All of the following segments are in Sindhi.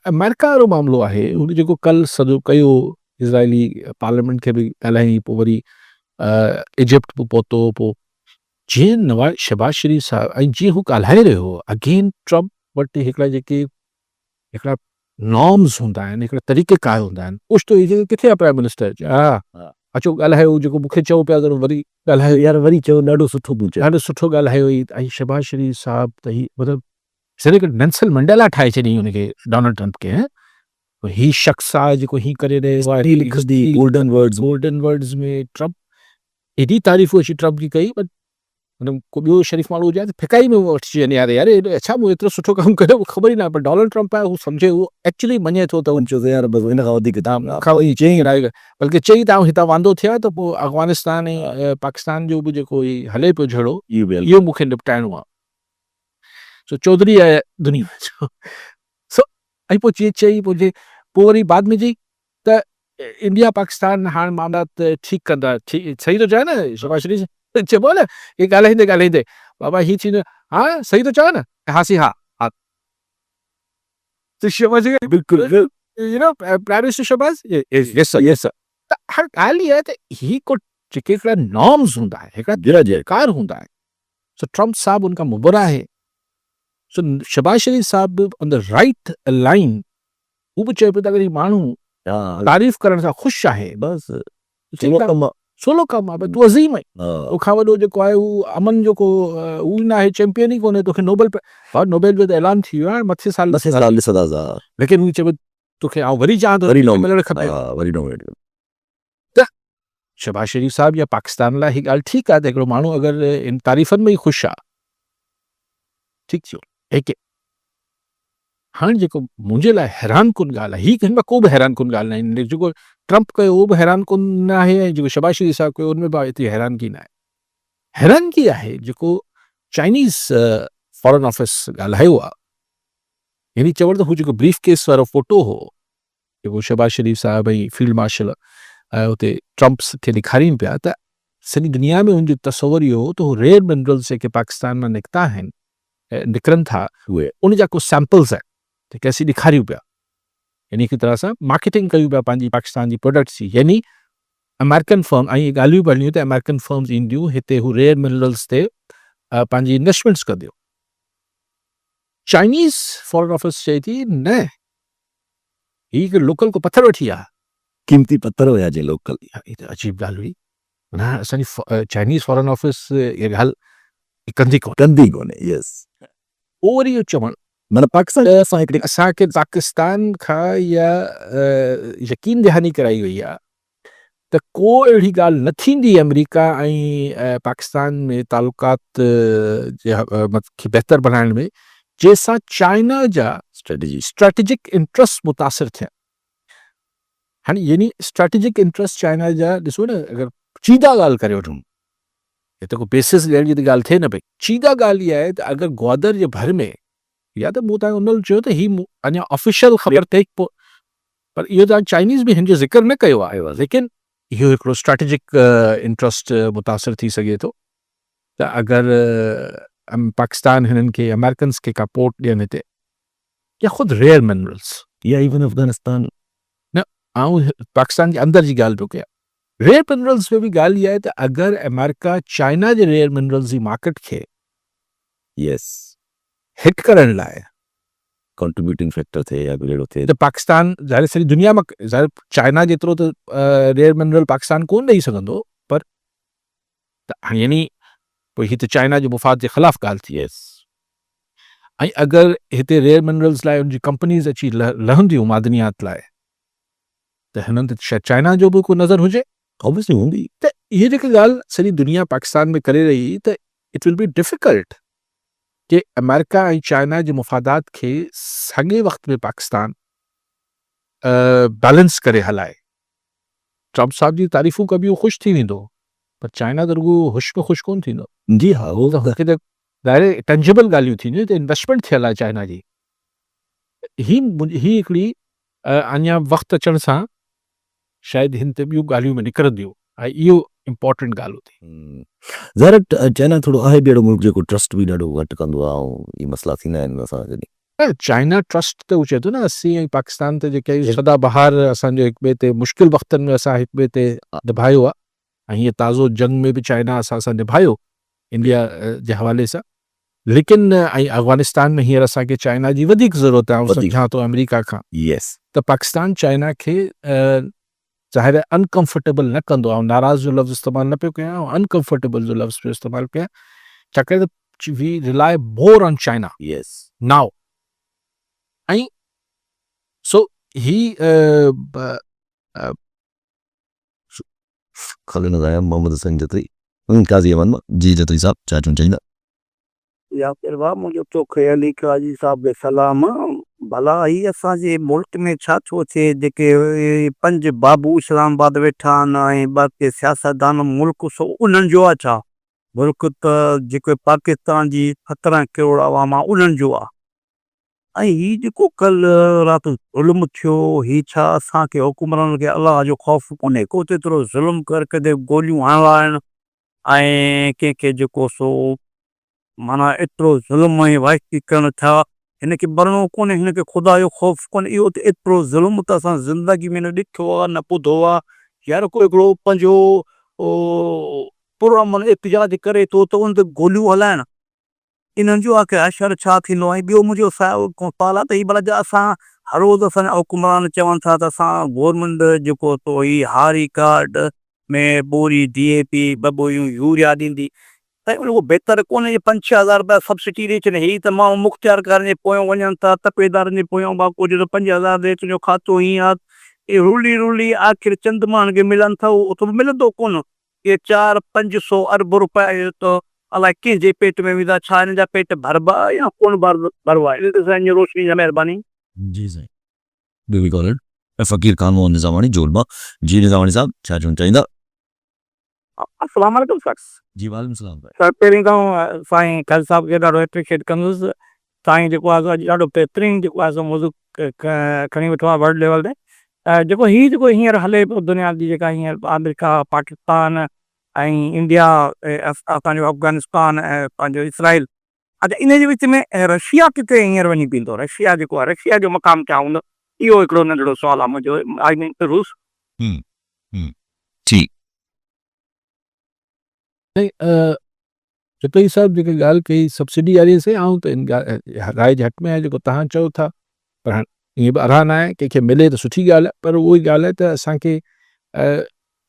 آمريڪا وارو معاملو آهي هن جيڪو ڪل سڄو ڪيو اسرائيلي پارليامينٽ کي به ڳالهائين پوء وري ايجپٽ به پهتو پوء جيئن نواز شهباز شريف صاحب ۽ جيئن هو ڳالهائي رهيو هو اگين ٽرمپ وٽ هڪڙا جيڪي هڪڙا نارمز هوندا آهن هڪڙا طريقه ڪار هوندا آهن اوچتو هي چئي ڪٿي آهي پرائم منسٽر ها اچو ڳالهايو جيڪو مونکي چئو پيا ته وري ڳالهايو يار وري چئو ڏاڍو سٺو مون چيو ڏاڍو سٺو ڳالهايو ۽ شهباز شريف صاحب ته هي مطلب سر هڪ نيلسن منڊيلا ٺاهي ڇڏيائين ان کي ڊونلڊ ٽرمپ کي هي شخص آهي جيڪو هي ڪري رهيو آهي لکندي golden words golden words ۾ Trump ايڏي تعريف اچي ٽرمپ جي ڪئي بٽ مطلب ڪو ٻيو شريف ماڻهو هجي ته ڦڪائي ۾ وٺجي وڃي يار يار ڇا مون ايترو سٺو ڪم ڪيو خبر ئي ناهي پر ڊونلڊ ٽرمپ آهي هو سمجهي هو ايڪچولي مڃي ٿو ته چيو ته يار بس ان کان وڌيڪ کان چئي بلڪه چئي ته آئون هتان واندو ٿيان ته پوء افغانستان ۽ پاڪستان جو به جيڪو هي هلي پيو جهيڙو اهو مون کي نپٽائڻو آهي سو چوڌري آهي دنيا جو سو ۽ پوء چئي چئي پوء جي پوء وري بعد ۾ چئي ته انڊيا پاڪستان هاڻ معاملات ٺيڪ ڪندا ٺيڪ صحيح ٿو چوان نه شهباز شريف چئبو آهي نه هي ڳالهائيندي ڳالهائيندي بابا هي ٿيندو ها صحيح ٿو چوان نه ها سي ها ها ته شهباز شريف بلڪل you know prime minister Shahbaz yes sir yes sir ته هر ڳالهه اها آهي ته هي ڪو جيڪي هڪڙا نارمز هوندا آهن هڪڙا جي جي ڪار هوندا آهن سو ٽرمپ صاحب ان کان مبرا آهي سو شهباز شريف صاحب به آن the right line هو به چئي پيو ته اگر هي ماڻهو تعريف ڪرڻ سان خوش آهي بس سولو ڪم آهي سولو ڪم آهي تون عظيم آهين توکان وڏو جيڪو آهي هو امن جو ڪو هو نه آهي چيمپيئن ئي ڪونهي توکي نوبل ڀاء نوبل جو ته اعلان ٿي ويو آهي مٿي سال مٿي سال ڏسنداسين ليڪن هو چئي پيو توکي آئون وري چاهان ٿو وري ملڻ کپي وري نومينيٽ ته شهباز شريف صاحب يا پاڪستان لاء هي ڳالهه ٺيڪ آهي ته هڪڙو ماڻهو اگر ان تعريفن ۾ ئي خوش آهي ٺيڪ ٿيو هڪ هاڻ جيڪو منهنجي لاء حيران ڪن ڳالهه آهي هي هن ۾ ڪو به حيران ڪن ڳالهه ناهي جيڪو ٽرمپ ڪيو اهو به حيران ڪن نه آهي ۽ جيڪو شهباز شريف صاحب ڪيو ان ۾ به ايتري حيرانگي نه آهي حيرانگي آهي جيڪو چائنيز فارن آفيس ڳالهايو آهي يعني چوڻ ته هو جيڪو بريف ڪيس وارو فوٽو هو جيڪو شهباز شريف صاحب ۽ فيلڊ مارشل اتي ٽرمپ کي ڏيکارين پيا ته سڄي دنيا ۾ ان جو تصور اهو هو ته هو ريئر منرلز جيڪي پاڪستان مان نڪتا آهن نڪرن ٿا ان جا ڪو سيمپلز آهن جيڪي اسين ڏيکاريون پيا يعني هڪ طرح سان مارڪيٽنگ ڪيون پيا پنهنجي پاڪستان جي پروڊڪٽس جي يعني آمريڪن فرم ۽ اهي ڳالهيون پيا هليون ته آمريڪن فرمز اينديون هتي هو ريئر منرلز تي پنهنجي انويسٽمينٽس ڪنديون چائنيز فارن آفيس چئي ٿي نه هي هڪ لوڪل ڪو پٿر وٺي آ. قيمتي پٿر هيا جي لوڪل. هي ته عجيب ڳالهه هئي. نه اسان جي چائنيز فارن آفيس اها ڳالهه ڪندي ڪونهي. ڪندي ڪونهي يس. پوء وري اهو چوڻ. معنيٰ پاڪستان جي اسان هڪڙي. اسان کي پاڪستان کان اها يقين دهاني ڪرائي وئي آ ته ڪو اهڙي ڳالهه نه ٿيندي آمريڪا ۽ پاڪستان ۾ تعلقات کي بهتر بڻائڻ ۾ جنهن سان چائنا جا اسٽريٽجڪ انٽرسٽ متاثر ٿين. هاڻي يعني اسٽريٽجڪ انٽرسٽ چائنا جا ڏسو نه اگر چيده ڳالهه ڪري وٺون هتي ڪو بيسس ڏيڻ جي ته ڳالهه ٿئي نه پئي. چيده ڳالهه اها آهي ته اگر گوادر جي ڀر ۾ يا ته مون تان ان مهل چيو ته هي اڃا آفيشل خبر ٿئي پوء پر اهو ته چائنيز به هن جو ذڪر نه ڪيو آهي ليڪن اهو هڪڙو اسٽريٽجڪ انٽرسٽ متاثر ٿي سگهي ٿو ته اگر پاڪستان هنن کي آمريڪنس کي ڪا پورٽ ڏين هتي يا خود ريئر منرلس يا ايون افغانستان نه آئون پاڪستان جي اندر جي ڳالهه پيو ڪيان ريئر منرلس ۾ به ڳالهه اها آهي ته اگر آمريڪا چائنا جي ريئر منرلس جي مارڪيٽ کي يس هٽ ڪرڻ لاء ڪنٽريبيوٽنگ فيڪٽر ٿئي يا ڪجهه اهڙو ٿئي. ته پاڪستان ظاهر سڄي دنيا مان ظاهر چائنا جيترو ته ريئر منرل پاڪستان ڪونه ڏئي سگهندو پر ته هاڻي يعني پوء هي ته چائنا جي مفاد جي خلاف ڳالهه ٿي. يس. ۽ اگر هتي ريئر منرلز لاء ان جي ڪمپنيز اچي لهنديون معدنيات لاء ته هنن تي شايد چائنا جو به ڪو نظر هجي. Obviously هوندي. ته هي جيڪا ڳالهه سڄي دنيا پاڪستان ۾ ڪري رهي ته it will be difficult K America ۽ China جي مفادات کي ساڳئي وقت ۾ پاڪستان بيلنس ڪري هلائي. ٽرمپ صاحب جي تعريفون ڪبيون خوش ٿي ويندو پر چائنا ته رڳو هش ۾ خوش ڪونه ٿيندو. جي ها هو ته هتي ته ظاهر ٽينجبل ڳالهيون ٿينديون هتي انويسٽمينٽ ٿيل آهي چائنا جي. هي هي هڪڙي اڃا وقت اچڻ سان شايد هن تي ٻيون ڳالهيون به نڪرنديون ۽ اهو امپارٽنٽ ڳالهه هوندي. ظاهر آهي چائنا ٿورو آهي به اهڙو ملڪ جيڪو ٽرسٽ به ڏاڍو گهٽ ڪندو آهي ۽ اهي مسئلا ٿيندا آهن ان سان جڏهن. نه چائنا ٽرسٽ ته هو چئي ٿو نه اسين ۽ پاڪستان ته جيڪي آهيون سدا بهار اسان جو هڪ ٻئي تي مشڪل وقتن ۾ اسان هڪ ٻئي تي نڀايو آهي ۽ هيء تازو جنگ ۾ به چائنا اسان سان نڀايو انڊيا جي حوالي سان ليڪن ۽ افغانستان ۾ هينئر اسان کي چائنا جي وڌيڪ ضرورت آهي آئون سمجهان ٿو آمريڪا کان ته پاڪستان چائنا کي ظاهر آهي انڪمفرٽيبل نه ڪندو آئون ناراض جو لفظ استعمال نه پيو ڪيان آئون انڪمفرٽيبل جو لفظ پيو استعمال ڪيان ڇاڪاڻ ته we rely more on China now ۽ سو هي خالد نظر آيا محمد حسين جتوئي قاضي احمد مان جي جتوئي صاحب ڇا چوڻ چاهيندا. ياسر ڀاء منهنجو توکي علي قاضي صاحب کي سلام ڀلا هي اسان جي ملڪ ۾ ڇا ٿو ٿئي جيڪي پنج بابو اسلام آباد ويٺا آهن ۽ باقي سياستدان ملڪ سو انهن جو آ ڇا ملڪ ته جيڪو پاڪستان جي سترهن ڪروڙ عوام آ انهن جو آ ۽ هي جيڪو ڪلهه رات ظلم ٿيو هي ڇا اسان کي حڪمرانن کي الله جو خوف ڪونهي ڪو ته ايترو ظلم ڪر ڪدي گوليون هڻرائڻ ۽ ڪنهن کي جيڪو سو معنيٰ ايترو ظلم ۽ وحشي ڪرڻ ڇا هن کي مرڻو ڪونهي هن کي خدا جو خوف ڪونهي اهو ته ايترو ظلم ته اسان زندگي ۾ نه ڏٺو آ نه ٻڌو آ يار ڪو هڪڙو پنهنجو پرامن احتجاج ڪري ٿو ته ان تي گوليون هلائڻ انهن جو آخر حشر ڇا ٿيندو ۽ ٻيو منهنجو سوال آهي ته هي ڀلا جا اسان هر روز اسان جا حڪمران چون ٿا ته اسان گورنمينٽ جيڪو سو هي هاري ڪارڊ ۾ ٻوري ڊي اي پي ٻه ٻوريون يوريا ڏيندي سائين اهو بهتر ڪونهي جي پنج ڇهه هزار رپيا سبسڊي ڏئي ڇڏي هي ته ماڻهو مختيارڪارن جي پويان وڃن ٿا تپيدارن جي پويان باقو چئي ٿو 5000 ڏي تنهنجو کاتو هيئن آهي اهي رلي رلي آخر چند ماڻهن کي ملن ٿا اهو ته ملندو ڪونه اهي چار پنج سو ارب روپيا اهي ته الائي ڪنهن جي پيٽ ۾ ويندا، ڇا هنن جا پيٽ ڀربا يا ڪونه ڀربا، ان تي سائين جي روشني جا مهرباني. جي سائين ٻيو به ڪالر فقير خان محمد نظاماڻي جوڙ مان جي نظاماڻي صاحب ڇا چوڻ چاهيندا. السلام عليڪم سر. جي وعليڪم السلام ڀائي. سر پهرين ته آئون سائين خالد صاحب کي ڏاڍو اپريشيٽ ڪندس سائين جيڪو آهي سو اڄ ڏاڍو بهترين جيڪو آهي سو موضوع کڻي ويٺو آهي ورلڊ ليول تي جيڪو هي جيڪو هينئر هلي پيو دنيا جي جيڪا هينئر آمريڪا پاڪستان ۽ انڊيا اسان جو افغانستان ۽ پنهنجو اسرائيل اچا ان جي وچ ۾ رشيا ڪٿي هينئر وڃي بيهندو رشيا جيڪو آهي رشيا جو مقام ڇا هوندو اهو هڪڙو ننڍڙو سوال آهي منهنجو آئي مين روس. ٺيڪ. جتوئي صاحب جيڪا ڳالهه ڪئي سبسڊي واري سائين آئون ته ان ڳالهه راء جي حق ۾ آهيان جيڪو توهان چئو ٿا پر هاڻ ائين به اراهه ناهي ڪنهن کي ملي ته سٺي ڳالهه آهي پر اها ئي ڳالهه آهي ته اسان کي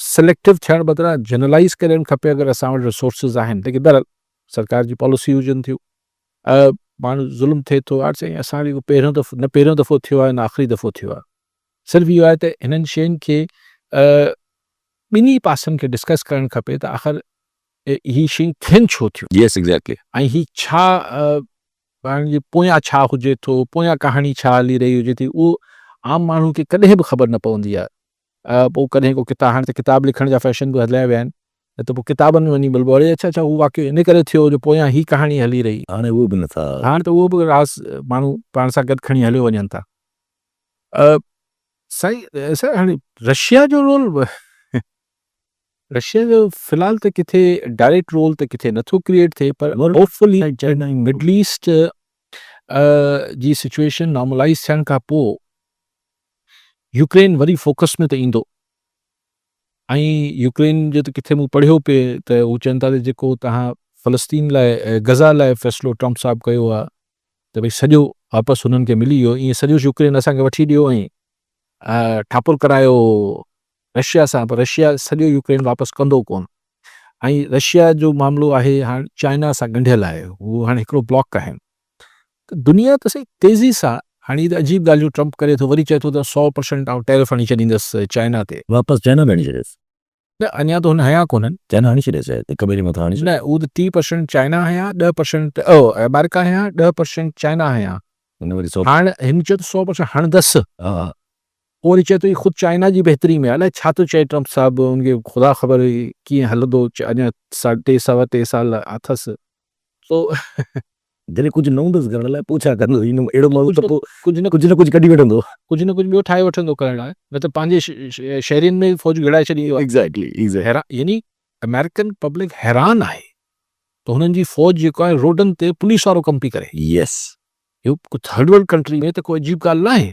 سليڪٽو ٿيڻ بدران جنرلائز ڪرڻ کپي اگر اسان وٽ ريسورسز آهن ليڪن بهرحال سرڪار جي پاليسي هجن ٿيون ماڻهو ظلم ٿئي ٿو آر سائين اسان وٽ پهريون دفعو نه پهريون دفعو ٿيو آهي نه آخري دفعو ٿيو آهي صرف اهو آهي ته هنن شين کي ٻنهي پاسن کي ڊسڪس ڪرڻ کپي ته آخر هي شيون ٿين ڇو ٿيون؟ Yes exactly. ۽ هي ڇا پاڻ جي پويان ڇا هجي ٿو، پويان ڪهاڻي ڇا هلي رهي هجي ٿي اهو عام ماڻهو کي ڪڏهن به خبر نه پوندي آهي. پوء ڪڏهن ڪو ڪتاب هاڻي ته ڪتاب لکڻ جا فيشن به هليا ويا آهن نه ته پوء ڪتابن ۾ وڃي ملبو اڙي اڇا اڇا هو واقعو ان ڪري ٿيو جو پويان هي ڪهاڻي هلي رهي. هاڻي اهو به نٿا. هاڻي ته اهو به راز ماڻهو پاڻ سان گڏ کڻي هليو وڃن ٿا. سائين سر هاڻي رشيا جو رول رشيا جو في الحال ته ڪٿي ڊائريڪٽ رول ته ڪٿي نٿو ڪريئيٽ ٿئي پر هوپ فلي مڊل ايسٽ جي سچويشن نارملائز ٿيڻ کان پوء يوڪرين وري فوڪس ۾ ته ايندو ۽ يوڪرين جو ته ڪٿي مون پڙهيو پئي ته هو چون ٿا ته جيڪو توهان فلسطين لاء غزه لاء فيصلو ٽرمپ صاحب ڪيو آهي ته ڀئي سڄو واپس هنن کي ملي ويو ائين سڄو يوڪرين اسان کي وٺي ڏيو ۽ ٺاپر ڪرايو رشيا سان پر رشيا سڄو يوڪرين واپس ڪندو ڪون ۽ رشيا جو معاملو آهي هاڻ چائنا سان ڳنڍيل آهي هو هاڻ هڪڙو بلاڪ آهن ته دنيا ته سائين تيزي سان هاڻي ته عجيب ڳالهيون ٽرمپ ڪري ٿو وري چئي ٿو ته 100% آئون ٽيرف هڻي ڇڏيندس چائنا تي. واپس چائنا به هڻي ڇڏيس. نه اڃا ته هن هنيا ڪونهن. چائنا هڻي ڇڏيس شايد هڪ ٻئي جي مٿان هڻي ڇڏيس. نه هو ته 30% چائنا هنيا 10% او آمريڪا هنيا 10% چائنا هنيا. هن وري سو. هاڻ هن چيو ته 100% هڻندس. ها ها. پوء وري چئي ٿو هي خود چائنا جي بهتري ۾ آهي الائي ڇا ٿو چئي ٽرمپ صاحب ان کي خدا خبر ڪيئن هلندو اڃا ٽي سوا ٽي سال اٿس سو. جڏهن ڪجهه نه هوندس ڪرڻ لاء پوء ڇا ڪندو؟ هي اهڙو ماڻهو ته پوء ڪجهه نه ڪجهه ڪڍي وٺندو. ڪجهه نه ڪجهه ٻيو ٺاهي وٺندو ڪرڻ لاء نه ته پنهنجي شهرين ۾ فوج گهڙائي ڇڏيندو. Exactly exactly. حيران يعني آمريڪن پبلڪ حيران آهي ته هنن جي فوج جيڪو آهي روڊن تي پوليس وارو ڪم پئي ڪري. يس. اهو ڪو ٿرڊ ورلڊ ڪنٽري ۾ ته ڪو عجيب ڳالهه ناهي،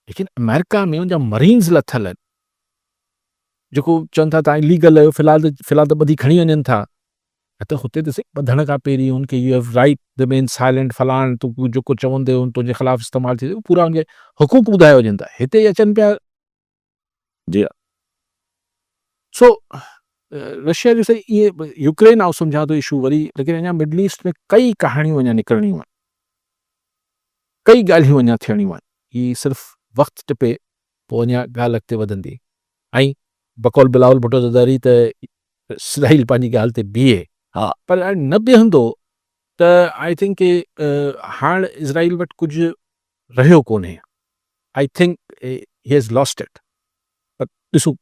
ليڪن آمريڪا ۾ ان جا مرينز لٿل آهن، جيڪو چون ٿا توهان اليگل آهيو، في الحال ته في الحال ته ٻڌي کڻي وڃن ٿا، نه ته هتي ته سائين ٻڌڻ کان پهرين ان کي you have right remain silent فلاڻ تون جيڪو چوندين تنهنجي خلاف استعمال ٿي پورا ان کي حقوق ٻڌايا وڃن ٿا، هتي اچن پيا. جي ها. سو رشيا جو سائين ايئن يوڪرين آئون سمجهان ٿو اشو وري ليڪن اڃا مڊل ايسٽ ۾ ڪئي ڪهاڻيون اڃا نڪرڻيون آهن ڪئي ڳالهيون اڃا ٿيڻيون آهن هي صرف وقت ٽپي پوء اڃا ڳالهه اڳتي وڌندي ۽ بقول بلاول ڀٽو زرداري ته اسرائيل پنهنجي ڳالهه تي بيهي ها پر نه بيهندو ته I think ڪي هاڻ اسرائيل وٽ ڪجهه رهيو ڪونهي I think he has lost it پر ڏسون.